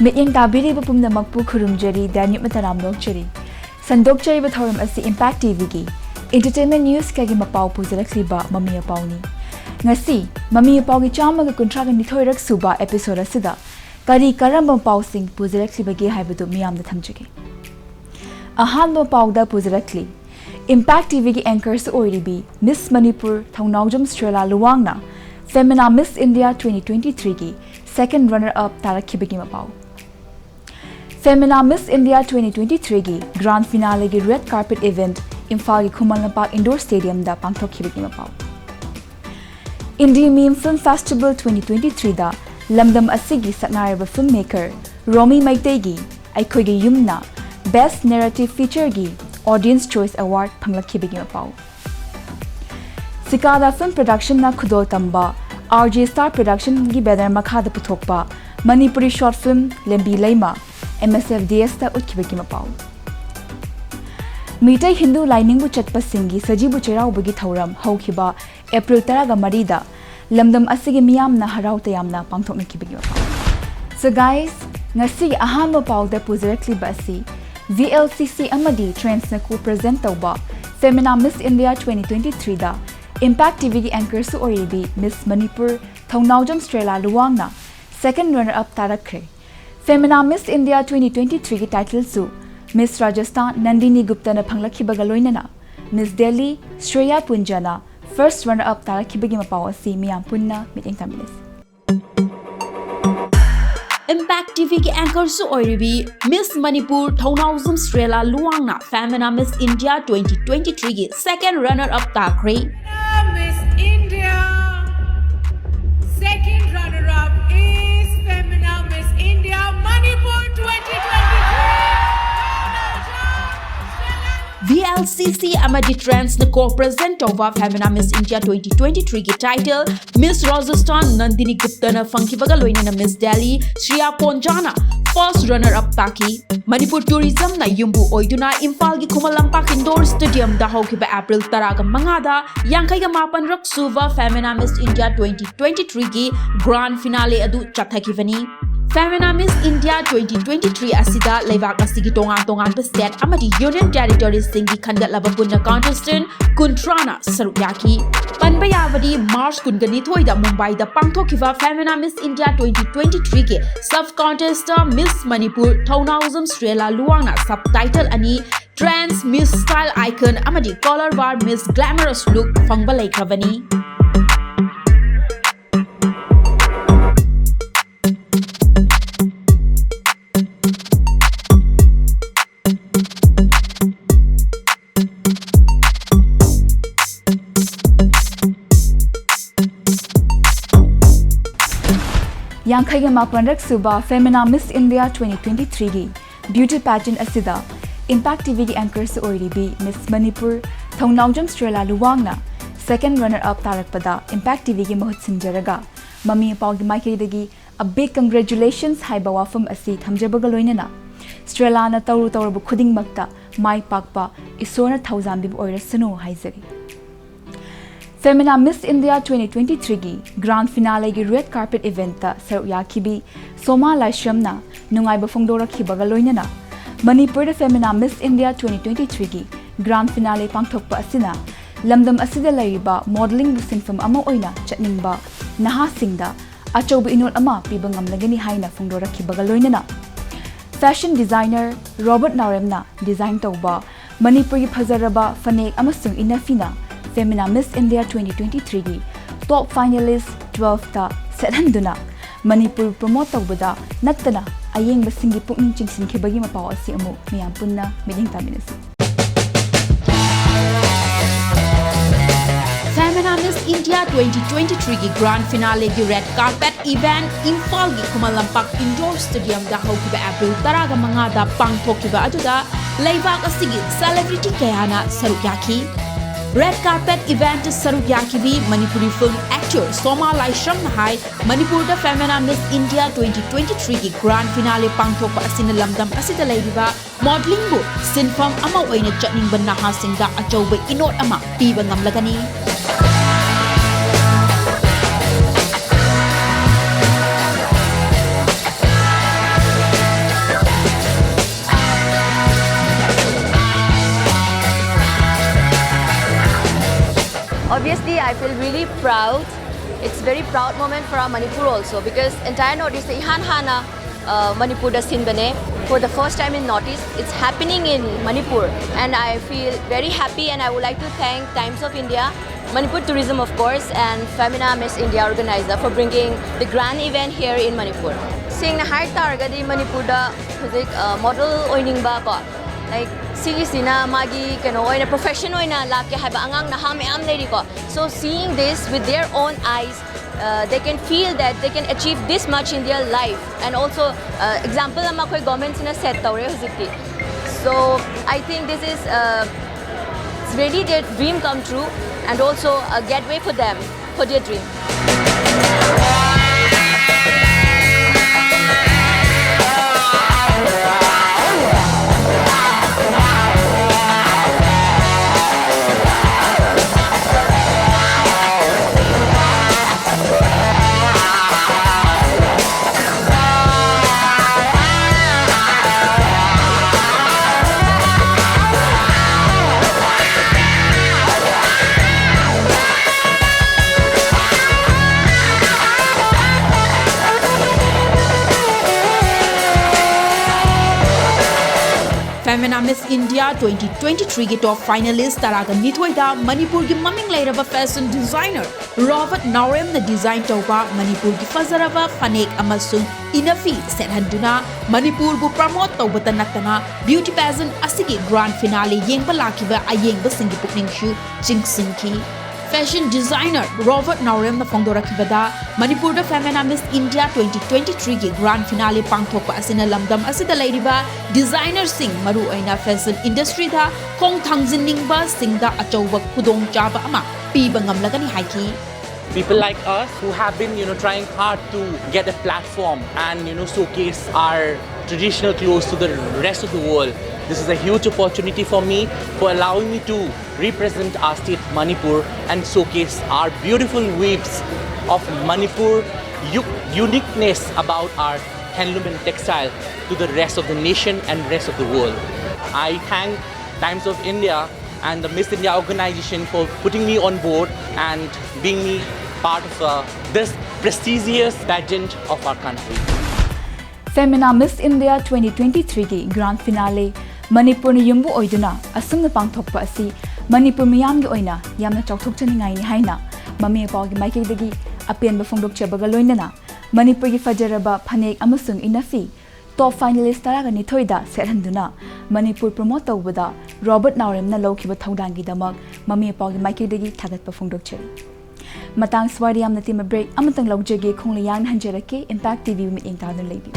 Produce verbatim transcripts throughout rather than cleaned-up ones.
ꯃꯤꯠꯌꯦꯡ ꯇꯥꯕꯤꯔꯤꯕ ꯄꯨꯝꯅꯃꯛꯄꯨ ꯈꯨꯔꯨꯝꯖꯔꯤ, ꯗꯥꯅ꯭ꯌꯨꯕ ꯃꯇꯔꯥꯝ ꯅꯣꯛꯆꯔꯤ꯫ ꯁꯟꯗꯣꯛꯆꯔꯤꯕ ꯊꯧꯔꯝ ꯑꯁꯤ Impact ꯇꯤ ꯚꯤꯒꯤ entertainment news ꯀꯌꯥꯒꯤ ꯃꯄꯥꯎ ꯄꯨꯖꯔꯛꯂꯤꯕ ꯃꯃꯤ ꯑꯄꯥꯎꯅꯤ꯫ ꯉꯁꯤ ꯃꯃꯤ ꯑꯄꯥꯎꯒꯤ ꯆꯥꯝꯃꯒ ꯀꯨꯟꯊ꯭ꯔꯥꯒ ꯅꯤꯊꯣꯏꯔꯛ ꯁꯨꯕ episode ꯑꯁꯤꯗ ꯀꯔꯤ ꯀꯔꯝꯕ ꯄꯥꯎꯁꯤꯡ ꯄꯨꯖꯔꯛꯂꯤꯕꯒꯦ ꯍꯥꯏꯕꯗꯨ ꯃꯤꯌꯥꯝꯗ ꯊꯝꯖꯒꯦ꯫ ꯑꯍꯥꯟꯕ ꯄꯥꯎꯗ ꯄꯨꯖꯔꯛꯂꯤ, Impact ꯇꯤ ꯚꯤꯒꯤ anchorꯁꯨ ꯑꯣꯏꯔꯤꯕꯤ Miss Manipur ꯊꯧꯅꯥꯎꯖꯝ ꯁ꯭ꯔꯦꯂꯥ ꯂꯨꯋꯥꯡꯅ Femina Miss India twenty twenty-threeꯒꯤ second runner up ꯇꯥꯔꯛꯈꯤꯕꯒꯤ ꯃꯄꯥꯎ꯫ Femina Miss India twenty twenty-threeꯒꯤ grand finaleꯒꯤ red carpet event ꯏꯝꯐꯥꯜꯒꯤ Khuman Lampak indoor stadiumꯗ ꯄꯥꯡꯊꯣꯛꯈꯤꯕꯒꯤ ꯃꯄꯥꯎ꯫ Indie Meme Film Festival twenty twenty-threeꯗ ꯂꯝꯗꯝ ꯑꯁꯤꯒꯤ ꯁꯛꯅꯥꯏꯔꯕ filmmaker ꯔꯣꯃꯤ ꯃꯩꯇꯩꯒꯤ ꯑꯩꯈꯣꯏꯒꯤ ꯌꯨꯝꯅ best narrative featureꯒꯤ audience choice award ꯐꯪꯂꯛꯈꯤꯕꯒꯤ ꯃꯄꯥꯎ꯫ ꯁꯤꯀꯥꯗꯥ Film Productionꯅ ꯈꯨꯗꯣꯜ ꯇꯝꯕ RJ Star Productionꯒꯤ banner ꯃꯈꯥꯗ ꯄꯨꯊꯣꯛꯄ ꯃꯅꯤꯄꯨꯔꯤ short film ꯂꯦꯝꯕꯤ ꯂꯩꯃ MSFDSꯇ ꯎꯠꯈꯤꯕꯒꯤ ꯃꯄꯥꯎ꯫ ꯃꯤꯇꯩ ꯍꯤꯟꯗꯨ ꯂꯥꯏꯅꯤꯡꯕꯨ ꯆꯠꯄꯁꯤꯡꯒꯤ ꯁꯖꯤꯕꯨ ꯆꯩꯔꯥꯎꯕꯒꯤ ꯊꯧꯔꯝ ꯍꯧꯈꯤꯕ April ꯇꯔꯥꯒ ꯃꯔꯤꯗ ꯂꯝꯗꯝ ꯑꯁꯤꯒꯤ ꯃꯤꯌꯥꯝꯅ ꯍꯔꯥꯎ ꯇꯌꯥꯝꯅ ꯄꯥꯡꯊꯣꯛꯅꯈꯤꯕꯒꯤ ꯃꯄꯥꯎ꯫ So guys, ꯉꯁꯤꯒꯤ ꯑꯍꯥꯟꯕ ꯄꯥꯎꯗ ꯄꯨꯖꯔꯛꯂꯤꯕ ꯑꯁꯤ VLCC ꯑꯃꯗꯤ Trendsꯅ co-present ꯇꯧꯕ Femina Miss India twenty twenty-threeꯗ Impact T ꯚꯤꯒꯤ anchorꯁꯨ ꯑꯣꯏꯔꯤꯕꯤ Miss Manipur ꯊꯧꯅꯥꯎꯖꯝ ꯁ꯭ꯔꯦꯂꯥ ꯂꯨꯋꯥꯡꯅ second runner up ꯇꯥꯔꯛꯈ꯭ꯔꯦ꯫ Femina Miss India twenty twenty-threeꯒꯤ titleꯁꯨ Miss Rajasthan Nandini ꯒꯨꯞꯇꯅ ꯐꯪꯂꯛꯈꯤꯕꯒ ꯂꯣꯏꯅꯅ Miss Delhi Shreya ꯄꯨꯟꯖꯥꯅ first runner up ꯇꯥꯔꯛꯈꯤꯕꯒꯤ ꯃꯄꯥꯎ ꯑꯁꯤ ꯃꯤꯌꯥꯝ ꯄꯨꯟꯅ ꯃꯤꯠꯌꯦꯡ ꯊꯝꯃꯤꯟꯅꯁꯤ꯫ Impact ꯇꯤ ꯚꯤꯒꯤ anchorꯁꯨ ꯑꯣꯏꯔꯤꯕꯤ Miss Manipur ꯊꯧꯅꯥꯎꯖꯝ ꯁ꯭ꯔꯦꯂꯥ ꯂꯨꯋꯥꯡꯅ Femina Miss India twenty twenty-threeꯒꯤ second runner up ꯇꯥꯈ꯭ꯔꯦ꯫ Miss India, second runner up is Femina Miss India Manipur twenty twenty-three. VLCC ꯑꯃꯗꯤ Trendsꯅ co-present ꯇꯧꯕ Femina Miss India twenty twenty-threeꯒꯤ title Miss Rajasthan Nandini ꯒꯨꯞꯇꯅ ꯐꯪꯈꯤꯕꯒ ꯂꯣꯏꯅꯅ Miss Delhi Shreya ꯄꯣꯟꯖꯥꯅ first runner up ꯇꯥꯈꯤ꯫ ꯃꯅꯤꯄꯨꯔ Tourismꯅ ꯌꯨꯝꯕꯨ ꯑꯣꯏꯗꯨꯅ ꯏꯝꯐꯥꯜꯒꯤ Khuman Lampak indoor stadiumꯗ ꯍꯧꯈꯤꯕ April ꯇꯔꯥꯒ ꯃꯉꯥꯗ ꯌꯥꯡꯈꯩꯒ ꯃꯥꯄꯟꯔꯛ ꯁꯨꯕ Femina Miss India twenty twenty-threeꯒꯤ grand finale ꯑꯗꯨ ꯆꯠꯊꯈꯤꯕꯅꯤ꯫ Femina Miss India twenty twenty-three ꯑꯁꯤꯗ ꯂꯩꯕꯥꯛ ꯑꯁꯤꯒꯤ ꯇꯣꯉꯥꯟ ꯇꯣꯉꯥꯟꯕ state ꯑꯃꯗꯤ union territoryꯁꯤꯡꯒꯤ ꯈꯟꯒꯠꯂꯕ ꯄꯨꯟꯅ contestant ꯀꯨꯟꯊ꯭ꯔꯥꯅ ꯁꯔꯨꯛ ꯌꯥꯈꯤ꯫ ꯄꯟꯕ ꯌꯥꯕꯗꯤ, March ꯀꯨꯟꯒ ꯅꯤꯊꯣꯏꯗ ꯃꯨꯝꯕꯥꯏꯗ ꯄꯥꯡꯊꯣꯛꯈꯤꯕ Femina Miss India twenty twenty-threeꯒꯤ sub contestꯇ Miss Manipur ꯊꯧꯅꯥꯎꯖꯝ ꯁ꯭ꯔꯦꯂꯥ ꯂꯨꯋꯥꯡꯅ subtitle ꯑꯅꯤ, Trans Miss Style Icon ꯑꯃꯗꯤ Color War Miss Glamorous Look ꯐꯪꯕ ꯂꯩꯈ꯭ꯔꯕꯅꯤ꯫ ꯌꯥꯡꯈꯩꯒ ꯃꯥꯄꯟꯔꯛ ꯁꯨꯕ Femina Miss India twenty twenty-threeꯒꯤ beauty pageant ꯑꯁꯤꯗ Impact TVꯒꯤ anchorꯁꯨ ꯑꯣꯏꯔꯤꯕꯤ Miss Manipur ꯊꯧꯅꯥꯎꯖꯝ ꯁ꯭ꯔꯦꯂꯥ ꯂꯨꯋꯥꯡꯅ second runner up ꯇꯥꯔꯛꯄꯗ Impact TVꯒꯤ ꯃꯍꯨꯠ ꯁꯤꯟꯖꯔꯒ ꯃꯃꯤ ꯃꯄꯥꯒꯤ ꯃꯥꯏꯀꯩꯗꯒꯤ a big congratulations ꯍꯥꯏꯕ ꯋꯥꯐꯝ ꯑꯁꯤ ꯊꯝꯖꯕꯒ ꯂꯣꯏꯅꯅ ꯁ꯭ꯔꯦꯂꯥꯅ ꯇꯧꯔꯨ ꯇꯧꯔꯨꯕ ꯈꯨꯗꯤꯡꯃꯛꯇ ꯃꯥꯏ ꯄꯥꯛꯄ ꯏꯁꯣꯔꯅ ꯊꯧꯖꯥꯟꯕꯤꯕ ꯑꯣꯏꯔꯁꯅꯨ ꯍꯥꯏꯖꯔꯤ꯫ Femina Miss India twenty twenty-threeꯒꯤ grand finaleꯒꯤ red carpet eventꯇ ꯁꯔꯨꯛ ꯌꯥꯈꯤꯕꯤ ꯁꯣꯃꯥ ꯂꯥꯏꯁ꯭ꯔꯝꯅ ꯅꯨꯡꯉꯥꯏꯕ ꯐꯣꯡꯗꯣꯔꯛꯈꯤꯕꯒ ꯂꯣꯏꯅꯅ ꯃꯅꯤꯄꯨꯔꯗ Femina Miss India twenty twenty-threeꯒꯤ grand finale ꯄꯥꯡꯊꯣꯛꯄ ꯑꯁꯤꯅ ꯂꯝꯗꯝ ꯑꯁꯤꯗ ꯂꯩꯔꯤꯕ modelingꯕꯨ ꯁꯤꯟꯐꯝ ꯑꯃ ꯑꯣꯏꯅ ꯆꯠꯅꯤꯡꯕ ꯅꯍꯥꯁꯤꯡꯗ ꯑꯆꯧꯕ ꯏꯅꯣꯠ ꯑꯃ ꯄꯤꯕ ꯉꯝꯂꯒꯅꯤ ꯍꯥꯏꯅ ꯐꯣꯡꯗꯣꯔꯛꯈꯤꯕꯒ ꯂꯣꯏꯅꯅ fashion designer ꯔꯣꯕꯔꯠ ꯅꯥꯎꯔꯦꯝꯅ design ꯇꯧꯕ ꯃꯅꯤꯄꯨꯔꯒꯤ ꯐꯖꯔꯕ ꯐꯅꯦꯛ ꯑꯃꯁꯨꯡ ꯏꯟꯅꯐꯤꯅ Femina Miss India twenty twenty-threeꯒꯤ top finalist twelveꯇ ꯁꯦꯠꯍꯟꯗꯨꯅ Manipur promote ꯇꯧꯕꯗ ꯅꯠꯇꯅ ꯑꯌꯦꯡꯕꯁꯤꯡꯒꯤ ꯄꯨꯛꯅꯤꯡ ꯆꯤꯡꯁꯤꯟꯈꯤꯕꯒꯤ ꯃꯄꯥꯎ ꯑꯁꯤ ꯑꯃꯨꯛ ꯃꯤꯌꯥꯝ ꯄꯨꯟꯅ ꯃꯤꯠꯌꯦꯡ ꯇꯥꯃꯤꯟꯅꯁꯤ꯫ Femina Miss India twenty twenty-threeꯒꯤ grand finaleꯒꯤ red carpet event ꯏꯝꯐꯥꯜꯒꯤ ꯈꯨꯃꯟ ꯂꯝꯄꯥꯛ indoor stadiumꯗ ꯍꯧꯈꯤꯕ April ꯇꯔꯥꯒ ꯃꯉꯥꯗ ꯄꯥꯡꯊꯣꯛꯈꯤꯕ ꯑꯗꯨꯗ ꯂꯩꯕꯥꯛ ꯑꯁꯤꯒꯤ celebrity ꯀꯌꯥꯅ ꯁꯔꯨꯛ ꯌꯥꯈꯤ꯫ Red carpet eventꯇ ꯁꯔꯨꯛ ꯌꯥꯈꯤꯕꯤ ꯃꯅꯤꯄꯨꯔꯤ film actor ꯁꯣꯃꯥ ꯂꯥꯏꯁ꯭ꯔꯝꯅ ꯍꯥꯏ, ꯃꯅꯤꯄꯨꯔꯗ Femina Miss India twenty twenty-threeꯒꯤ grand finale ꯄꯥꯡꯊꯣꯛꯄ ꯑꯁꯤꯅ ꯂꯝꯗꯝ ꯑꯁꯤꯗ ꯂꯩꯔꯤꯕ modelingꯕꯨ ꯁꯤꯟꯐꯝ ꯑꯃ ꯑꯣꯏꯅ ꯆꯠꯅꯤꯡꯕ ꯅꯍꯥꯁꯤꯡꯗ ꯑꯆꯧꯕ ꯏꯅꯣꯠ ꯑꯃ ꯄꯤꯕ ꯉꯝꯂꯒꯅꯤ꯫ Feel really proud. It's very proud moment for our Manipur also, because entire Northeast ꯏꯍꯥꯟ ꯍꯥꯟꯅ uh, ꯃꯅꯤꯄꯨꯔꯗ ꯁꯤꯟꯕꯅꯦ. For the first time in Northeast, it's happening in Manipur, and I feel very happy, and I would like to thank Times of India, Manipur Tourism, of course, and Femina Miss India organizer for bringing the grand event here in Manipur. ꯁꯦꯡꯅ ꯍꯥꯏ ꯇꯥꯔꯒꯗꯤ ꯃꯅꯤꯄꯨꯔꯗ ꯍꯧꯖꯤꯛ model ꯑꯣꯏꯅꯤꯡꯕ ꯀꯣ, like ꯁꯤꯒꯤꯁꯤꯅ ꯃꯥꯒꯤ ꯀꯩꯅꯣ ꯑꯣꯏꯅ profession ꯑꯣꯏꯅ ꯂꯥꯛꯀꯦ ꯍꯥꯏꯕ ꯑꯉꯥꯡ ꯅꯍꯥ ꯃꯌꯥꯝ ꯂꯩꯔꯤꯀꯣ. So seeing this with their own eyes, uh, they can feel that they can achieve this much in their life, and also uh, example ꯑꯃ ꯑꯩꯈꯣꯏ ꯒꯣꯔꯃꯦꯟꯁꯤꯅ ꯁꯦꯠ ꯇꯧꯔꯦ ꯍꯧꯖꯤꯛꯇꯤ. So I think this is uh, it's really their dream come true, and also a gateway for them for their dream. Femina Miss India twenty twenty-three ꯒꯤ top finalist ꯇꯔꯥꯒ ꯅꯤꯊꯣꯏꯗ ꯃꯅꯤꯄꯨꯔꯒꯤ ꯃꯃꯤꯡ ꯂꯩꯔꯕ fashion designer Robert ꯅꯥꯎꯔꯦꯝꯅ design ꯇꯧꯕ ꯃꯅꯤꯄꯨꯔꯒꯤ ꯐꯖꯔꯕ ꯐꯅꯦꯛ ꯑꯃꯁꯨꯡ ꯏꯅꯐꯤ ꯁꯦꯠꯍꯟꯗꯨꯅ ꯃꯅꯤꯄꯨꯔꯕꯨ promote ꯇꯧꯕꯇ ꯅꯠꯇꯅ beauty pageant ꯑꯁꯤꯒꯤ grand finale ꯌꯦꯡꯕ ꯂꯥꯛꯈꯤꯕ ꯑꯌꯦꯡꯕꯁꯤꯡꯒꯤ ꯄꯨꯛꯅꯤꯡꯁꯨ ꯆꯤꯡꯁꯤꯟꯈꯤ꯫ Fashion designer ꯔꯣꯕꯔꯠ ꯅꯥꯎꯔꯦꯝꯅ ꯐꯣꯡꯗꯣꯔꯛꯈꯤꯕꯗ, ꯃꯅꯤꯄꯨꯔꯗ Femina Miss India twenty twenty-three ꯒꯤ grand finale ꯄꯥꯡꯊꯣꯛꯄ ꯑꯁꯤꯅ ꯂꯝꯗꯝ ꯑꯁꯤꯗ ꯂꯩꯔꯤꯕ designerꯁꯤꯡ, ꯃꯔꯨꯑꯣꯏꯅ fashion industryꯗ ꯈꯣꯡ ꯊꯥꯡꯖꯤꯟꯅꯤꯡꯕꯁꯤꯡꯗ ꯑꯆꯧꯕ ꯈꯨꯗꯣꯡꯆꯥꯕ ꯑꯃ ꯄꯤꯕ ꯉꯝꯂꯒꯅꯤ ꯍꯥꯏꯈꯤ꯫ People like us who have been, you know, trying hard to get a platform and, you know, showcase our traditional clothes to the rest of the world. This is a huge opportunity for me, for allowing me to represent our state Manipur and showcase our beautiful weaves of Manipur, u- uniqueness about our handloom and textile to the rest of the nation and rest of the world. I thank Times of India and the Miss India organization for putting me on board and being me part of uh, this prestigious pageant of our country. Femina Miss India twenty twenty-threeꯒꯤ grand finale ꯃꯅꯤꯄꯨꯔꯅ ꯌꯨꯝꯕꯨ ꯑꯣꯏꯗꯨꯅ ꯑꯁꯨꯝꯅ ꯄꯥꯡꯊꯣꯛꯄ ꯑꯁꯤ ꯃꯅꯤꯄꯨꯔ ꯃꯤꯌꯥꯝꯒꯤ ꯑꯣꯏꯅ ꯌꯥꯝꯅ ꯆꯥꯎꯊꯣꯛꯆꯅꯤꯡꯉꯥꯏꯅꯤ ꯍꯥꯏꯅ ꯃꯃꯤ ꯃꯄꯥꯒꯤ ꯃꯥꯏꯀꯩꯗꯒꯤ ꯑꯄꯦꯟꯕ ꯐꯣꯡꯗꯣꯛꯆꯕꯒ ꯂꯣꯏꯅꯅ ꯃꯅꯤꯄꯨꯔꯒꯤ ꯐꯖꯔꯕ ꯐꯅꯦꯛ ꯑꯃꯁꯨꯡ ꯏꯅꯐꯤ top finalist ꯇꯔꯥꯒ ꯅꯤꯊꯣꯏꯗ ꯁꯦꯠꯍꯟꯗꯨꯅ ꯃꯅꯤꯄꯨꯔ promote ꯇꯧꯕꯗ ꯔꯣꯕꯔꯠ ꯅꯥꯎꯔꯦꯝꯅ ꯂꯧꯈꯤꯕ ꯊꯧꯗꯥꯡꯒꯤꯗꯃꯛ ꯃꯃꯤ ꯃꯄꯥꯒꯤ ꯃꯥꯏꯀꯩꯗꯒꯤ ꯊꯥꯒꯠꯄ ꯐꯣꯡꯗꯣꯛꯆꯔꯤ꯫ ꯃꯇꯥꯡ ꯁ꯭ꯋꯥꯏꯗ ꯌꯥꯝꯅ ꯇꯦꯟꯕ break ꯑꯃꯇꯪ ꯂꯧꯖꯒꯦ꯫ ꯈꯣꯡꯂꯩ ꯌꯥꯡꯅ ꯍꯟꯖꯔꯛꯀꯦ꯫ Impact ꯇꯤꯚꯤꯕꯨ ꯃꯤꯠꯌꯦꯡ ꯇꯥꯗꯨꯅ ꯂꯩꯕꯤꯌꯨ꯫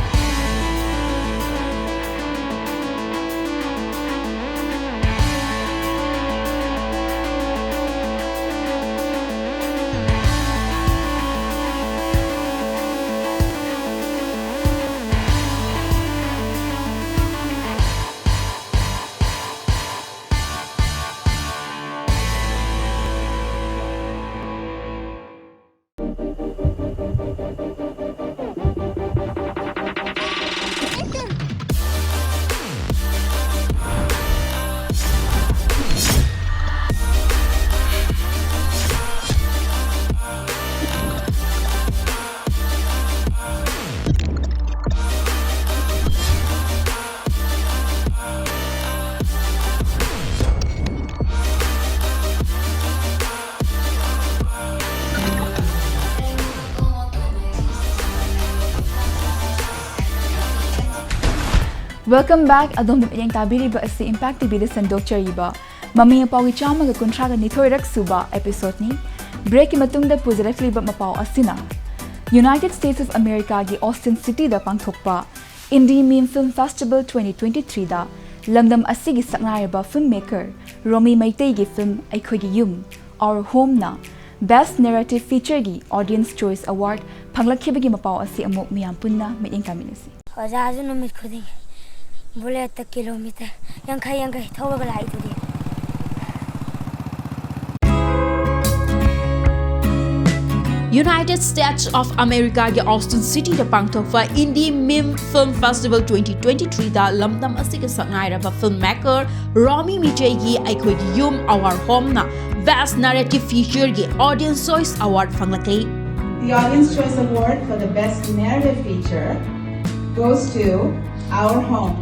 Welcome back. ꯑꯗꯣꯝꯅ ꯃꯤꯠꯌꯦꯡ ꯇꯥꯕꯤꯔꯤꯕ ꯑꯁꯤ Impact ꯇꯤꯚꯤꯗ ꯁꯟꯗꯣꯛꯆꯔꯤꯕ ꯃꯃꯤ ꯃꯄꯥꯎꯒꯤ ꯆꯥꯝꯃꯒ ꯀꯨꯟꯊ꯭ꯔꯥꯒ ꯅꯤꯊꯣꯏꯔꯛ ꯁꯨꯕ episodeꯅꯤ꯫ Breakꯀꯤ ꯃꯇꯨꯡꯗ ꯄꯨꯖꯔꯛꯂꯤꯕ ꯃꯄꯥꯎ ꯑꯁꯤꯅ United States of Americaꯒꯤ Austin Cityꯗ ꯄꯥꯡꯊꯣꯛꯄ Indie Meme Film Festival twenty twenty-threeꯗ ꯂꯝꯗꯝ ꯑꯁꯤꯒꯤ ꯁꯛꯅꯥꯏꯔꯕ filmmaker ꯔꯣꯃꯤ ꯃꯩꯇꯩꯒꯤ film ꯑꯩꯈꯣꯏꯒꯤ ꯌꯨꯝ, Our Homeꯅ Best Narrative Featureꯒꯤ Audience Choice Award ꯐꯪꯂꯛꯈꯤꯕꯒꯤ ꯃꯄꯥꯎ ꯑꯁꯤ ꯑꯃꯨꯛ ꯃꯤꯌꯥꯝ ꯄꯨꯟꯅ ꯃꯤꯠꯌꯦꯡ ꯇꯥꯃꯤꯟꯅꯁꯤ꯫ ꯑꯣꯖꯥꯁꯨ ꯅꯨꯃꯤꯠ ꯈꯨꯗꯤꯡ bulletꯇ kilometre ꯌꯥꯡꯈꯩ ꯌꯥꯡꯈꯩ ꯊꯧꯔꯒ ꯂꯥꯛꯏꯗꯨꯗꯤ꯫ United States of America ꯒꯤ Austin City ꯗ ꯄꯥꯡꯊꯣꯛꯄ Indie Meme Film Festival twenty twenty-three ꯗ ꯂꯝꯗꯝ ꯑꯁꯤꯒꯤ ꯁꯛꯅꯥꯏꯔꯕ film maker ꯔꯣꯃꯤ ꯃꯤꯖꯩꯒꯤ ꯑꯩꯈꯣꯏꯒꯤ ꯌꯨꯝ Our Home ꯅ Best Narrative Feature ꯒꯤ Audience Choice Award ꯐꯪꯂꯛꯂꯤ꯫ The Audience Choice Award for the Best Narrative Feature goes to Our Home.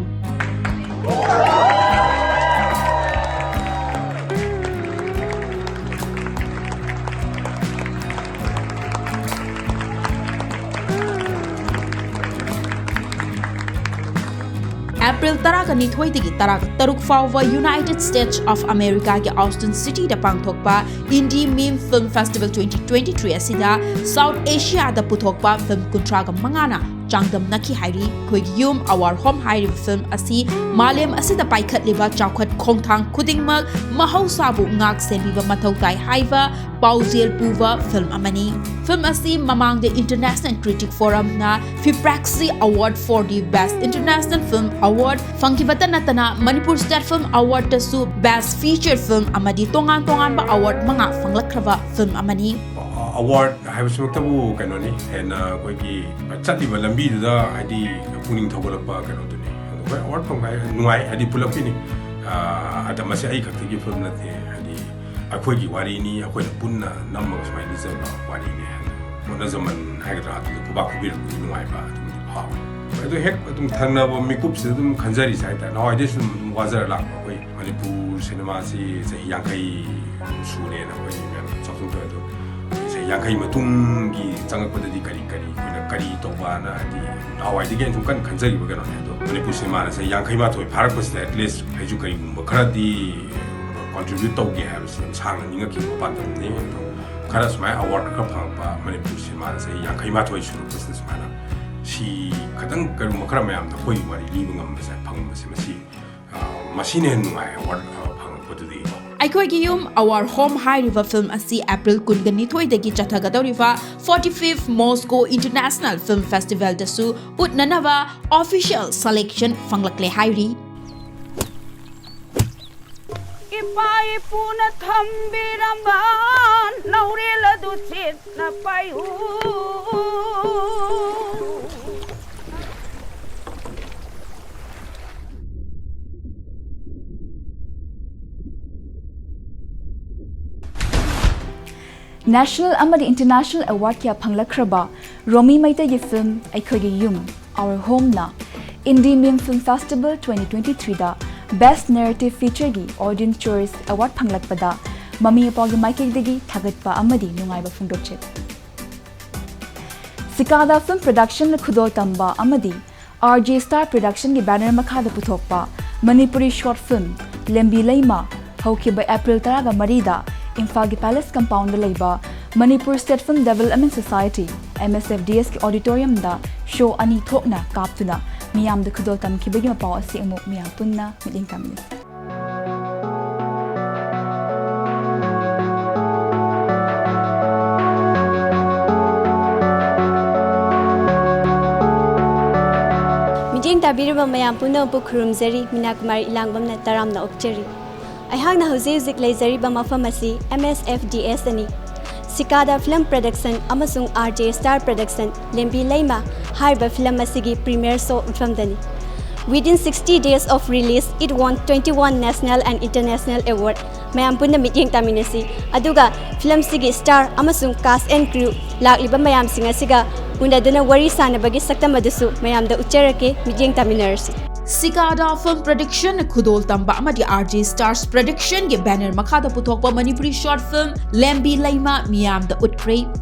April ꯇꯔꯥꯒ ꯅꯤꯊꯣꯏꯗꯒꯤ ꯇꯔꯥꯒ ꯇꯔꯨꯛ ꯐꯥꯎꯕ United States of America ꯒꯤ Austin City ꯗ ꯄꯥꯡꯊꯣꯛꯄ Indie Meme Film Festival twenty twenty-three ꯑꯁꯤꯗ South Asia ꯗ ꯄꯨꯊꯣꯛꯄ film ꯀꯨꯟꯊ꯭ꯔꯥꯒ ꯃꯉꯥꯅ ꯆꯥꯡꯗꯝꯅꯈꯤ ꯍꯥꯏꯔꯤ꯫ ꯑꯩꯈꯣꯏꯒꯤ ꯌꯨꯝ Our Home ꯍꯥꯏꯔꯤꯕ film ꯑꯁꯤ ꯃꯥꯂꯦꯝ ꯑꯁꯤꯗ ꯄꯥꯏꯈꯠꯂꯤꯕ ꯆꯥꯎꯈꯠ ꯈꯣꯡꯊꯥꯡ ꯈꯨꯗꯤꯡꯃꯛ ꯃꯍꯧꯁꯥꯕꯨ ꯉꯥꯛ ꯁꯦꯟꯕꯤꯕ ꯃꯊꯧ ꯇꯥꯏ ꯍꯥꯏꯕ ꯄꯥꯎꯖꯦꯜ ꯄꯨꯕ film ꯑꯃꯅꯤ꯫ Film ꯑꯁꯤ ꯃꯃꯥꯡꯗ International Critic Forum ꯅ Fipraxi Award for the Best International Film Award ꯐꯪꯈꯤꯕꯇ ꯅꯠꯇꯅ Manipur State Film Award ꯇꯁꯨ Best Feature Film ꯑꯃꯗꯤ ꯇꯣꯉꯥꯟ ꯇꯣꯉꯥꯟꯕ award ꯃꯉꯥ ꯐꯪꯂꯛꯈ꯭ꯔꯕ film ꯑꯃꯅꯤ꯫ Award ꯍꯥꯏꯕꯁꯤꯃꯛꯇꯕꯨ ꯀꯩꯅꯣꯅꯤ, ꯍꯦꯟꯅ ꯑꯩꯈꯣꯏꯒꯤ ꯆꯠꯂꯤꯕ ꯂꯝꯕꯤꯗꯨꯗ ꯍꯥꯏꯗꯤ ꯄꯨꯛꯅꯤꯡ ꯊꯧꯒꯠꯂꯛꯄ ꯀꯩꯅꯣꯗꯨꯅꯤ꯫ ꯑꯗꯣ ꯍꯣꯏ, award ꯐꯪꯕ ꯍꯥꯏ ꯅꯨꯡꯉꯥꯏ, ꯍꯥꯏꯗꯤ ꯄꯨꯂꯞꯀꯤꯅꯤ꯫ ꯑꯥ, ꯑꯗ ꯃꯁꯤ ꯑꯩ ꯈꯛꯇꯒꯤ film ꯅꯠꯇꯦ, ꯍꯥꯏꯗꯤ ꯑꯩꯈꯣꯏꯒꯤ ꯋꯥꯔꯤꯅꯤ, ꯑꯩꯈꯣꯏꯅ ꯄꯨꯟꯅ ꯅꯝꯃꯒ ꯁꯨꯃꯥꯏꯅ ꯂꯤꯖꯕ ꯋꯥꯔꯤꯅꯤ꯫ ꯍꯣꯠꯅꯖꯃꯟ ꯍꯥꯏꯒꯗ꯭ꯔꯥ, ꯑꯗꯨꯗ ꯈꯨꯕꯥꯛ ꯈꯨꯕꯤꯔꯛꯄꯒꯤ ꯅꯨꯡꯉꯥꯏꯕ ꯑꯗꯨꯝꯗꯤ ꯐꯥꯎꯋꯤ꯫ ꯑꯗꯣ ꯍꯦꯛ ꯑꯗꯨꯝ ꯊꯪꯅꯕ ꯃꯤꯀꯨꯞꯁꯤꯗ ꯑꯗꯨꯝ ꯈꯟꯖꯔꯤꯁꯦ ꯍꯥꯏꯇꯥꯔꯦ, ꯅꯍꯥꯟꯋꯥꯏꯗꯩꯁꯨ ꯑꯗꯨꯝ ꯋꯥꯖꯔ ꯂꯥꯛꯄ ꯑꯩꯈꯣꯏ ꯃꯅꯤꯄꯨꯔ ꯁꯤꯅꯦꯃꯥꯁꯤ ꯆꯍꯤ ꯌꯥꯡꯈꯩ ꯁꯨꯔꯦꯅ ꯑꯩꯈꯣꯏ ꯃꯌꯥꯝ ꯆꯥꯎꯊꯣꯛ ꯇꯧꯋꯦ꯫ ꯑꯗꯣ ꯆꯍꯤ ꯌꯥꯡꯈꯩ ꯃꯇꯨꯡꯒꯤ ꯆꯪꯉꯛꯄꯗꯗꯤ ꯀꯔꯤ ꯀꯔꯤ ꯑꯩꯈꯣꯏꯅ ꯀꯔꯤ ꯇꯧꯕꯅ, ꯍꯥꯏꯗꯤ ꯅꯍꯥꯟꯋꯥꯏꯗꯒꯤ ꯑꯩꯅ ꯁꯨꯝ ꯀꯟꯅ ꯈꯟꯖꯈꯤꯕ ꯀꯩꯅꯣꯅꯦ꯫ ꯑꯗꯣ ꯃꯅꯤꯄꯨꯔ ꯁꯤꯅꯦꯃꯥꯅ ꯆꯍꯤ ꯌꯥꯡꯈꯩ ꯃꯥꯊꯣꯏ ꯐꯥꯔꯛꯄꯁꯤꯗ at least ꯑꯩꯁꯨ ꯀꯔꯤꯒꯨꯝꯕ ꯈꯔꯗꯤ contribute ꯇꯧꯒꯦ ꯍꯥꯏꯕꯁꯤ ꯌꯥꯝ ꯁꯥꯡꯅ ꯅꯤꯡꯉꯛꯈꯤꯕ ꯄꯥꯟꯗꯝꯅꯤ꯫ ꯑꯗꯣ ꯈꯔ ꯁꯨꯃꯥꯏꯅ award ꯈꯔ ꯐꯪꯉꯛꯄ, ꯃꯅꯤꯄꯨꯔ ꯁꯤꯅꯦꯃꯥꯗ ꯆꯍꯤ ꯌꯥꯡꯈꯩ ꯃꯥꯊꯣꯏ ꯁꯨꯔꯛꯄꯁꯤꯗ ꯁꯨꯃꯥꯏꯅ ꯁꯤ ꯈꯇꯪ ꯀꯔꯤꯒꯨꯝꯕ ꯈꯔ ꯃꯌꯥꯝꯗ ꯑꯩꯈꯣꯏꯒꯤ ꯋꯥꯔꯤ ꯂꯤꯕ ꯉꯝꯕꯁꯦ ꯐꯪꯕꯁꯦ, ꯃꯁꯤ, ꯑ, ꯃꯁꯤꯅ ꯍꯦꯟꯅ ꯅꯨꯡꯉꯥꯏ, award, ꯑ, ꯐꯪꯉꯛꯄꯗꯨꯗꯒꯤꯀꯣ꯫ ꯑꯩꯈꯣꯏꯒꯤ ꯌꯨꯝ Our Home ꯍꯥꯏꯔꯤꯕ film ꯑꯁꯤ ꯑꯦꯄ꯭ꯔꯤꯜ ꯀꯨꯟꯒ ꯅꯤꯊꯣꯏꯗꯒꯤ ꯆꯠꯊꯒꯗꯧꯔꯤꯕ forty-fifth Moscow International Film Festival ꯗꯁꯨ ꯎꯠꯅꯅꯕ official selection ꯐꯪꯂꯛꯂꯦ ꯍꯥꯏꯔꯤ꯫ ꯏꯄꯥ ꯏꯄꯨꯅ ꯊꯝꯕꯤꯔꯝꯕ ꯂꯧꯔꯦꯜ ꯑꯗꯨ ꯆꯦꯠꯅ ꯄꯥꯏꯌꯨ꯫ National ꯑꯃꯗꯤ international award ꯀꯌꯥ ꯐꯪꯂꯛꯈ꯭ꯔꯕ ꯔꯣꯃꯤ ꯃꯩꯇꯩꯒꯤ film ꯑꯩꯈꯣꯏꯒꯤ ꯌꯨꯝ, Our Homeꯅ Indie Mim Film Festival twenty twenty-threeꯗ Best Narrative Featureꯒꯤ Audience Choice Award ꯐꯪꯂꯛꯄꯗ ꯃꯃꯤ ꯃꯄꯥꯒꯤ ꯃꯥꯏꯀꯩꯗꯒꯤ ꯊꯥꯒꯠꯄ ꯑꯃꯗꯤ ꯅꯨꯡꯉꯥꯏꯕ ꯐꯣꯡꯗꯣꯛꯆꯔꯤ꯫ Cicada Film Productionꯅ ꯈꯨꯗꯣꯜ ꯇꯝꯕ ꯑꯃꯗꯤ R J Star Productionꯒꯤ banner ꯃꯈꯥꯗ ꯄꯨꯊꯣꯛꯄ ꯃꯅꯤꯄꯨꯔꯤ short film ꯂꯦꯝꯕꯤ ꯂꯩꯃ ꯍꯧꯈꯤꯕ April ꯇꯔꯥꯒ ꯃꯔꯤꯗ ꯏꯝꯐꯥꯜꯒꯤ Palace Compoundꯗ ꯂꯩꯕ Manipur State Film Development Society, M S F D Sꯀꯤ auditoriumꯗ show ꯑꯅꯤ ꯊꯣꯛꯅ ꯀꯥꯞꯇꯨꯅ ꯃꯤꯌꯥꯝꯗ ꯈꯨꯗꯣꯜ ꯇꯝꯈꯤꯕꯒꯤ ꯃꯄꯥꯎ ꯑꯁꯤ ꯑꯃꯨꯛ ꯃꯤꯌꯥꯝ ꯄꯨꯟꯅ ꯃꯤꯠꯌꯦꯡ ꯇꯝꯃꯤꯟꯅꯁꯤ꯫ ꯃꯤꯠꯌꯦꯡ ꯇꯥꯕꯤꯔꯤꯕ ꯃꯌꯥꯝ ꯄꯨꯝꯅꯃꯛꯄꯨ ꯈꯨꯔꯨꯝꯖꯔꯤ꯫ ꯃꯤꯅꯥ ꯀꯨꯃꯥꯔꯤ ꯏꯂꯥꯡꯕꯝꯅ ꯇꯔꯥꯝꯅ ꯑꯣꯛꯆꯔꯤ꯫ ꯑꯩꯍꯥꯛꯅ ꯍꯧꯖꯤꯛ ꯍꯧꯖꯤꯛ ꯂꯩꯖꯔꯤꯕ ꯃꯐꯝ ꯑꯁꯤ M S F D S ꯗꯅꯤ꯫ Cicada Film Production ꯑꯃꯁꯨꯡ R J Star Production ꯂꯦꯝꯕꯤ ꯂꯩꯃ ꯍꯥꯏꯔꯤꯕ film ꯑꯁꯤꯒꯤ premiere show ꯃꯐꯝꯗꯅꯤ꯫ Within sixty days of release, it won twenty-one national and international award꯫ ꯃꯌꯥꯝ ꯄꯨꯟꯅ ꯃꯤꯠꯌꯦꯡ ꯇꯥꯃꯤꯟꯅꯁꯤ꯫ ꯑꯗꯨꯒ film ꯁꯤꯒꯤ star ꯑꯃꯁꯨꯡ cast and crew ꯂꯥꯛꯂꯤꯕ ꯃꯌꯥꯝꯁꯤꯡ ꯑꯁꯤꯒ ꯎꯅꯗꯨꯅ ꯋꯥꯔꯤ ꯁꯥꯅꯕꯒꯤ ꯁꯛꯇꯝ ꯑꯗꯨꯁꯨ ꯃꯌꯥꯝꯗ ꯎꯠꯆꯔꯛꯀꯦ꯫ ꯃꯤꯠꯌꯦꯡ ꯇꯥꯃꯤꯟꯅꯔꯁꯤ꯫ Cicada Film Production ꯈꯨꯗꯣꯜ ꯇꯝꯕ ꯑꯃꯗꯤ R J Stars Production ꯒꯤ banner ꯃꯈꯥꯗ ꯄꯨꯊꯣꯛꯄ ꯃꯅꯤꯄꯨꯔꯤ short film ꯂꯦꯝꯕꯤ ꯂꯩꯃ ꯃꯤꯌꯥꯝꯗ ꯎꯠꯈ꯭ꯔꯦ꯫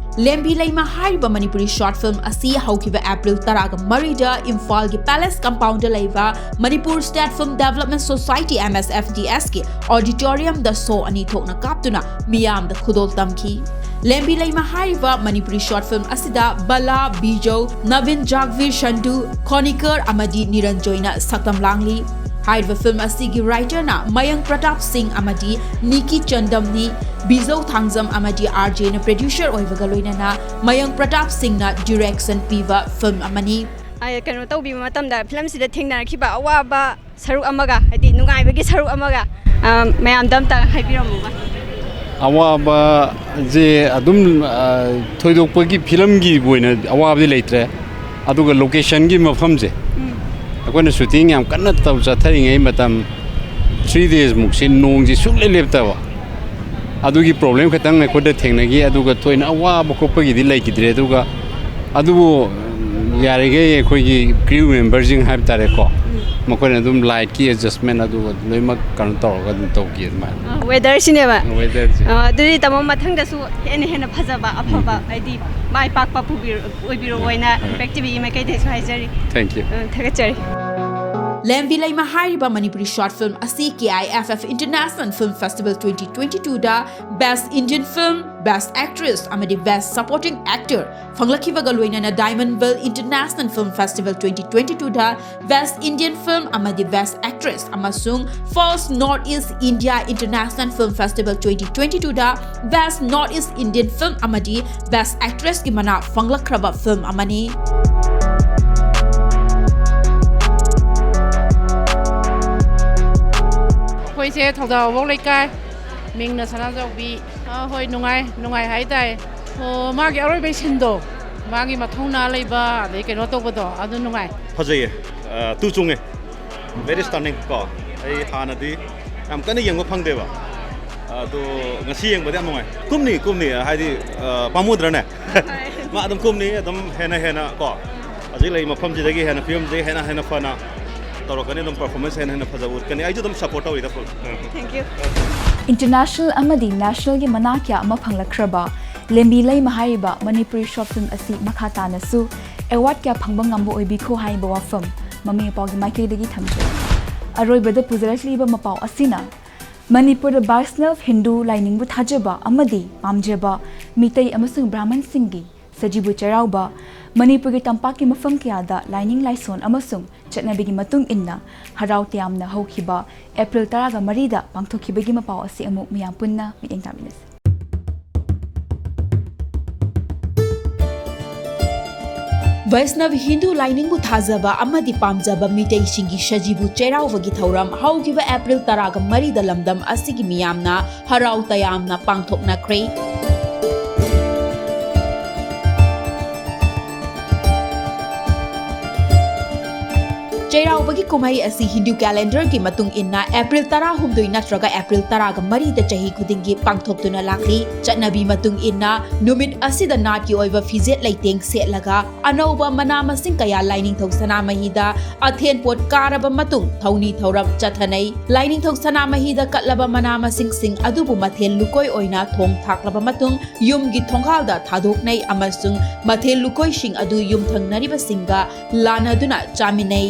ꯂꯦꯝꯕꯤ ꯂꯩꯃ ꯍꯥꯏꯔꯤꯕ ꯃꯅꯤꯄꯨꯔꯤ short film ꯑꯁꯤ ꯍꯧꯈꯤꯕ April ꯇꯔꯥꯒ ꯃꯔꯤꯗ ꯏꯝꯐꯥꯜꯒꯤ Palace Compound ꯗ ꯂꯩꯕ Manipur State Film Development Society, M S F D S ꯀꯤ auditorium ꯗ show ꯑꯅꯤ ꯊꯣꯛꯅ ꯀꯥꯞꯇꯨꯅ ꯃꯤꯌꯥꯝꯗ ꯈꯨꯗꯣꯜ ꯇꯝꯈꯤ꯫ ꯂꯦꯝꯕꯤ ꯂꯩꯃ ꯍꯥꯏꯔꯤꯕ ꯃꯅꯤꯄꯨꯔꯤ short film ꯑꯁꯤꯗ ꯕꯂꯥ, ꯕꯤꯖꯧ, ꯅꯕꯤꯟ ꯖꯥꯒꯚꯤꯔ ꯁꯟꯙꯨ, ꯈꯣꯅꯤꯀꯔ ꯑꯃꯗꯤ ꯅꯤꯔꯟꯖꯣꯏꯅ ꯁꯛꯇꯝ ꯂꯥꯡꯂꯤ꯫ ꯍꯥꯏꯔꯤꯕ film ꯑꯁꯤꯒꯤ writer ꯅ ꯃꯌꯪ ꯄ꯭ꯔꯇꯥꯞ ꯁꯤꯡ ꯑꯃꯗꯤ ꯅꯤꯀꯤ ꯆꯟꯗꯝꯅꯤ꯫ ꯕꯤꯖꯧ ꯊꯥꯡꯖꯝ ꯑꯃꯗꯤ R J ꯅ producer ꯑꯣꯏꯕꯒ ꯂꯣꯏꯅꯅ ꯃꯌꯪ ꯄ꯭ꯔꯇꯥꯞ ꯁꯤꯡꯅ direction ꯄꯤꯕ film ꯑꯃꯅꯤ꯫ ꯑꯩ ꯀꯩꯅꯣ ꯇꯧꯕꯤꯕ ꯃꯇꯝꯗ film ꯁꯤꯗ ꯊꯦꯡꯅꯔꯛꯈꯤꯕ ꯑꯋꯥꯕ ꯁꯔꯨꯛ ꯑꯃꯒ, ꯍꯥꯏꯗꯤ ꯅꯨꯡꯉꯥꯏꯕꯒꯤ ꯁꯔꯨꯛ ꯑꯃꯒ, ꯑ, ꯃꯌꯥꯝꯗ ꯑꯝꯇ ꯍꯥꯏꯕꯤꯔꯝꯃꯨꯕ꯫ ꯑꯋꯥꯕꯁꯦ ꯑꯗꯨꯝ, ꯑ, ꯊꯣꯏꯗꯣꯛꯄꯒꯤ ꯐꯤꯂꯝꯒꯤꯕꯨ ꯑꯣꯏꯅ ꯑꯋꯥꯕꯗꯤ ꯂꯩꯇ꯭ꯔꯦ꯫ ꯑꯗꯨꯒ ꯂꯣꯀꯦꯁꯟꯒꯤ ꯃꯐꯝꯁꯦ, ꯎꯝ꯫ ꯑꯩꯈꯣꯏꯅ ꯁꯨꯇꯤꯡ ꯌꯥꯝ ꯀꯟꯅ ꯇꯧ ꯆꯠꯊꯔꯤꯉꯩ ꯃꯇꯝ, ꯊ꯭ꯔꯤ ꯗꯦꯖꯃꯨꯛꯁꯤ ꯅꯣꯡꯁꯤ ꯁꯨꯡꯂꯦꯞ ꯂꯦꯞꯇꯕ꯫ ꯑꯗꯨꯒꯤ ꯄ꯭ꯔꯣꯕ꯭ꯂꯦꯝ ꯈꯛꯇꯪ ꯑꯩꯈꯣꯏꯗ ꯊꯦꯡꯅꯈꯤ꯫ ꯑꯗꯨꯒ ꯊꯣꯏꯅ ꯑꯋꯥꯕ ꯈꯣꯠꯄꯒꯤꯗꯤ ꯂꯩꯈꯤꯗ꯭ꯔꯦ꯫ ꯑꯗꯨꯒ ꯑꯗꯨꯕꯨ ꯌꯥꯔꯤꯈꯩ ꯑꯩꯈꯣꯏꯒꯤ ꯀ꯭ꯔꯤꯎ ꯃꯦꯝꯕꯔꯁꯤꯡ ꯍꯥꯏꯕ ꯇꯥꯔꯦꯀꯣ, ꯎꯝ꯫ ꯃꯈꯣꯏꯅ ꯑꯗꯨꯝ ꯂꯥꯏꯠꯀꯤ ꯑꯦꯗꯖꯁꯃꯦꯟ ꯑꯗꯨꯒ ꯂꯣꯏꯅꯃꯛ ꯀꯩꯅꯣ ꯇꯧꯔꯒ ꯑꯗꯨꯝ ꯇꯧꯈꯤ ꯑꯗꯨꯃꯥꯏꯅ꯫ ꯑ, ꯋꯦꯗꯔꯁꯤꯅꯦꯕ꯫ ꯋꯦꯗꯔꯁꯦ꯫ ꯑ, ꯑꯗꯨꯗꯤ ꯇꯥꯃꯣ, ꯃꯊꯪꯗꯁꯨ ꯍꯦꯟꯅ ꯍꯦꯟꯅ ꯐꯖꯕ, ꯑꯐꯕ, ꯎꯝ꯫ ꯍꯥꯏꯗꯤ ꯃꯥꯏ ꯄꯥꯛꯄ ꯄꯨꯕꯤꯔ-, ꯑꯣꯏꯕꯤꯔꯣ ꯍꯥꯏꯅ ꯎꯝ꯫ ꯏꯝꯄꯦꯛ ꯇꯤ ꯚꯤꯒꯤ ꯃꯥꯏꯀꯩꯗꯩꯁꯨ ꯍꯥꯏꯖꯔꯤ꯫ Thank you꯫ ꯑ, ꯊꯥꯒꯠꯆꯔꯤ꯫ ꯂꯦꯝꯕꯤ ꯂꯩꯃ ꯍꯥꯏꯔꯤꯕ ꯃꯅꯤꯄꯨꯔꯤ ꯁꯣꯔꯠ ꯐꯤꯜꯝ ꯑꯁꯤ K I F F International Film Festival twenty twenty-two ꯗ Best Indian Film, Best Actress ꯑꯃꯗꯤ Best Supporting Actor ꯐꯪꯂꯛꯈꯤꯕꯒ ꯂꯣꯏꯅꯅ Diamond Well International Film Festival twenty twenty-two ꯗ Best Indian Film ꯑꯃꯗꯤ Best Actress ꯑꯃꯁꯨꯡ First North East India International Film Festival twenty twenty-two ꯗ Best North East Indian Film ꯑꯃꯗꯤ Best Actress ꯀꯤ ꯃꯅꯥ ꯐꯪꯂꯛꯈ꯭ꯔꯕ film ꯑꯃꯅꯤ꯫ ꯑꯩꯈꯣꯏꯁꯦ ꯊꯧꯗꯥ ꯋꯥꯕꯧ ꯂꯩꯀꯥꯏ, ꯃꯤꯡꯅ ꯁꯅꯥꯖꯥꯎꯕꯤ꯫ ꯑꯥ, ꯍꯣꯏ, ꯅꯨꯡꯉꯥꯏ, ꯅꯨꯡꯉꯥꯏ ꯍꯥꯏꯇꯥꯔꯦ꯫ ꯑꯣ, ꯃꯥꯒꯤ ꯑꯔꯣꯏꯕꯩ ꯁꯤꯟꯗꯣ, ꯃꯥꯒꯤ ꯃꯊꯧꯅꯥ ꯂꯩꯕ, ꯑꯗꯩ ꯀꯩꯅꯣ ꯇꯧꯕꯗꯣ, ꯑꯗꯨ ꯅꯨꯡꯉꯥꯏ꯫ ꯐꯖꯩꯌꯦ꯫ ꯑ, ꯇꯨ ꯆꯨꯡꯉꯦ꯫ Very stunning ꯀꯣ꯫ ꯑꯩ ꯍꯥꯟꯅꯗꯤ ꯌꯥꯝ ꯀꯟꯅ ꯌꯦꯡꯕ ꯐꯪꯗꯦꯕ꯫ ꯑꯗꯣ ꯉꯁꯤ ꯌꯦꯡꯕꯗꯤ ꯌꯥꯝ ꯅꯨꯡꯉꯥꯏ꯫ ꯀꯨꯝꯅꯤ, ꯀꯨꯝꯅꯤ, ꯍꯥꯏꯗꯤ, ꯑ, ꯄꯥꯝꯃꯨꯗ꯭ꯔꯅꯦ? ꯃꯥ ꯑꯗꯨꯝ ꯀꯨꯝꯅꯤ, ꯑꯗꯨꯝ ꯍꯦꯟꯅ ꯍꯦꯟꯅ ꯀꯣ꯫ ꯍꯧꯖꯤꯛ ꯂꯩ ꯃꯐꯝꯁꯤꯗꯒꯤ ꯍꯦꯟꯅ, ꯐꯤꯕꯝꯁꯤꯗꯒꯤ ꯍꯦꯟꯅ ꯍꯦꯟꯅ ꯐꯅ ꯇꯧꯔꯛꯀꯅꯤ, ꯑꯗꯨꯝ performance ꯍꯦꯟꯅ ꯍꯦꯟꯅ ꯐꯖꯕ ꯎꯠꯀꯅꯤ꯫ ꯑꯩꯁꯨ ꯑꯗꯨꯝ support ꯇꯧꯔꯤꯗ full꯫ Thank you꯫ International ꯑꯃꯗꯤ national ꯒꯤ ꯃꯅꯥ ꯀꯌꯥ ꯑꯃ ꯐꯪꯂꯛꯈ꯭ꯔꯕ ꯂꯦꯝꯕꯤ ꯂꯩꯃ ꯍꯥꯏꯔꯤꯕ ꯃꯅꯤꯄꯨꯔꯤ short film ꯑꯁꯤ ꯃꯈꯥ ꯇꯥꯅꯁꯨ award ꯀꯌꯥ ꯐꯪꯕ ꯉꯝꯕ ꯑꯣꯏꯕꯤꯈꯣ ꯍꯥꯏꯕ ꯋꯥꯐꯝ ꯃꯃꯤ ꯃꯄꯥꯎꯒꯤ ꯃꯥꯏꯀꯩꯗꯒꯤ ꯊꯝꯖꯔꯤ꯫ ꯑꯔꯣꯏꯕꯗ ꯄꯨꯖꯔꯛꯂꯤꯕ ꯃꯄꯥꯎ ꯑꯁꯤꯅ ꯃꯅꯤꯄꯨꯔꯗ ꯕꯩꯁꯅꯕ ꯍꯤꯟꯗꯨ ꯂꯥꯏꯅꯤꯡꯕꯨ ꯊꯥꯖꯕ ꯑꯃꯗꯤ ꯄꯥꯝꯖꯕ ꯃꯤꯇꯩ ꯑꯃꯁꯨꯡ ꯕ꯭ꯔꯥꯍꯃꯟꯁꯤꯡꯒꯤ ꯁꯖꯤꯕꯨ ꯆꯩꯔꯥꯎꯕ, ꯃꯅꯤꯄꯨꯔꯒꯤ ꯇꯝꯄꯥꯛꯀꯤ ꯃꯐꯝ ꯀꯌꯥꯗ ꯂꯥꯏꯅꯤꯡ ꯂꯥꯏꯁꯣꯟ ꯑꯃꯁꯨꯡ ꯆꯠꯅꯕꯤꯒꯤ ꯃꯇꯨꯡ ꯏꯟꯅ ꯍꯔꯥꯎ ꯇꯌꯥꯝꯅ ꯍꯧꯈꯤꯕ ꯑꯦꯄ꯭ꯔꯤꯜ ꯇꯔꯥꯒ ꯃꯔꯤꯗ ꯄꯥꯡꯊꯣꯛꯈꯤꯕꯒꯤ ꯃꯄꯥꯎ ꯑꯁꯤ ꯑꯃꯨꯛ ꯃꯤꯌꯥꯝ ꯄꯨꯟꯅ ꯃꯤꯠꯌꯦꯡ ꯇꯥꯃꯤꯟꯅꯁꯤ꯫ ꯕꯩꯁꯅꯕ ꯍꯤꯟꯗꯨ ꯂꯥꯏꯅꯤꯡꯕꯨ ꯊꯥꯖꯕ ꯑꯃꯗꯤ ꯄꯥꯝꯖꯕ ꯃꯤꯇꯩꯁꯤꯡꯒꯤ ꯁꯖꯤꯕꯨ ꯆꯩꯔꯥꯎꯕꯒꯤ ꯊꯧꯔꯝ ꯍꯧꯈꯤꯕ ꯑꯦꯄ꯭ꯔꯤꯜ ꯇꯔꯥꯒ ꯃꯔꯤꯗ ꯂꯝꯗꯝ ꯑꯁꯤꯒꯤ ꯃꯤꯌꯥꯝꯅ ꯍꯔꯥꯎ ꯇꯌꯥꯝꯅ ꯄꯥꯡꯊꯣꯛꯅꯈ꯭ꯔꯦ꯫ ꯆꯩꯔꯥꯎꯕꯒꯤ ꯀꯨꯝꯍꯩ ꯑꯁꯤ ꯍꯤꯟꯗꯨ ꯀꯦꯂꯦꯟꯗꯔꯒꯤ ꯃꯇꯨꯡ ꯏꯟꯅ ꯑꯦꯄ꯭ꯔꯤꯜ ꯇꯔꯥꯍꯨꯝꯗꯣꯏ ꯅꯠꯇ꯭ꯔꯒ ꯑꯦꯄ꯭ꯔꯤꯜ ꯇꯔꯥꯒ ꯃꯔꯤꯗ ꯆꯍꯤ ꯈꯨꯗꯤꯡꯒꯤ ꯄꯥꯡꯊꯣꯛꯇꯨꯅ ꯂꯥꯛꯂꯤ꯫ ꯆꯠꯅꯕꯤ ꯃꯇꯨꯡ ꯏꯟꯅ ꯅꯨꯃꯤꯠ ꯑꯁꯤꯗ ꯅꯥꯠꯀꯤ ꯑꯣꯏꯕ ꯐꯤꯖꯦꯠ ꯂꯩꯇꯦꯡ ꯁꯦꯠꯂꯒ ꯑꯅꯧꯕ ꯃꯅꯥ ꯃꯁꯤꯡ ꯀꯌꯥ ꯂꯥꯏꯅꯤꯡꯊꯧ ꯁꯅꯥꯃꯍꯤꯗ ꯑꯊꯦꯟ ꯄꯣꯠ ꯀꯥꯔꯕ ꯃꯇꯨꯡ ꯊꯧꯅꯤ ꯊꯧꯔꯝ ꯆꯠꯊꯅꯩ꯫ ꯂꯥꯏꯅꯤꯡꯊꯧ ꯁꯅꯥꯃꯍꯤꯗ ꯀꯠꯂꯕ ꯃꯅꯥ ꯃꯁꯤꯡꯁꯤꯡ ꯑꯗꯨꯕꯨ ꯃꯊꯦꯜ ꯂꯨꯀꯣꯏ ꯑꯣꯏꯅ ꯊꯣꯡ ꯊꯥꯛꯂꯕ ꯃꯇꯨꯡ ꯌꯨꯝꯒꯤ ꯊꯣꯡꯒꯥꯜꯗ ꯊꯥꯗꯣꯛꯅꯩ ꯑꯃꯁꯨꯡ ꯃꯊꯦꯜ ꯂꯨꯀꯣꯏꯁꯤꯡ ꯑꯗꯨ ꯌꯨꯝꯊꯪꯅꯔꯤꯕꯁꯤꯡꯒ ꯂꯥꯟꯅꯗꯨꯅ ꯆꯥꯃꯤꯟꯅꯩ꯫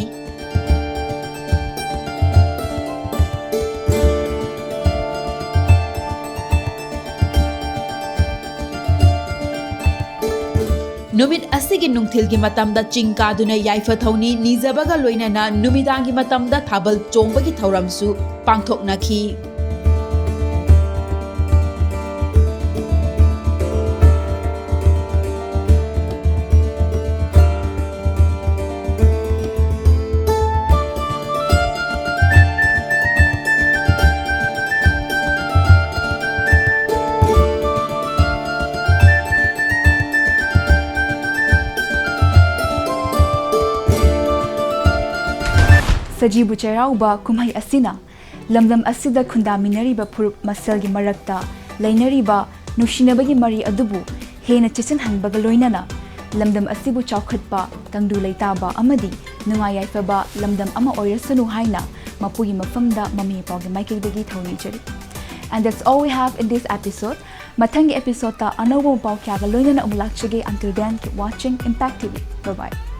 ꯅꯨꯃꯤꯠ ꯑꯁꯤꯒꯤ ꯅꯨꯡꯊꯤꯜꯒꯤ ꯃꯇꯝꯗ ꯆꯤꯡ ꯀꯥꯗꯨꯅ ꯌꯥꯏꯐ ꯊꯧꯅꯤ ꯅꯤꯖꯕꯒ ꯂꯣꯏꯅꯅ ꯅꯨꯃꯤꯗꯥꯡꯒꯤ ꯃꯇꯝꯗ ꯊꯥꯕꯜ ꯆꯣꯡꯕꯒꯤ ꯊꯧꯔꯝꯁꯨ ꯄꯥꯡꯊꯣꯛꯅꯈꯤ꯫ ꯁꯖꯤꯕꯨ ꯆꯩꯔꯥꯎꯕ ꯀꯨꯝꯍꯩ ꯑꯁꯤꯅ ꯂꯝꯗꯝ ꯑꯁꯤꯗ ꯈꯨꯟꯗꯥꯃꯤꯟꯅꯔꯤꯕ ꯐꯨꯔꯨꯞ ꯃꯁꯦꯜꯒꯤ ꯃꯔꯛꯇ ꯂꯩꯅꯔꯤꯕ ꯅꯨꯡꯁꯤꯅꯕꯒꯤ ꯃꯔꯤ ꯑꯗꯨꯕꯨ ꯍꯦꯟꯅ ꯆꯦꯠꯁꯤꯟꯍꯟꯕꯒ ꯂꯣꯏꯅꯅ ꯂꯝꯗꯝ ꯑꯁꯤꯕꯨ ꯆꯥꯎꯈꯠꯄ, ꯇꯪꯗꯨ ꯂꯩꯇꯥꯕ ꯑꯃꯗꯤ ꯅꯨꯡꯉꯥꯏ ꯌꯥꯏꯐꯕ ꯂꯝꯗꯝ ꯑꯃ ꯑꯣꯏꯔꯁꯅꯨ ꯍꯥꯏꯅ ꯃꯄꯨꯒꯤ ꯃꯐꯝꯗ ꯃꯃꯤ ꯃꯄꯥꯒꯤ ꯃꯥꯏꯀꯩꯗꯒꯤ ꯊꯧꯅꯤꯖꯔꯤ꯫ And that's all we have in this episode. ꯃꯊꯪꯒꯤ episode ꯇ ꯑꯅꯧꯕ ꯄꯥꯎ ꯀꯌꯥꯒ ꯂꯣꯏꯅꯅ ꯑꯃꯨꯛ ꯂꯥꯛꯆꯒꯦ꯫ Until then, keep watching Impact T V. Bye bye.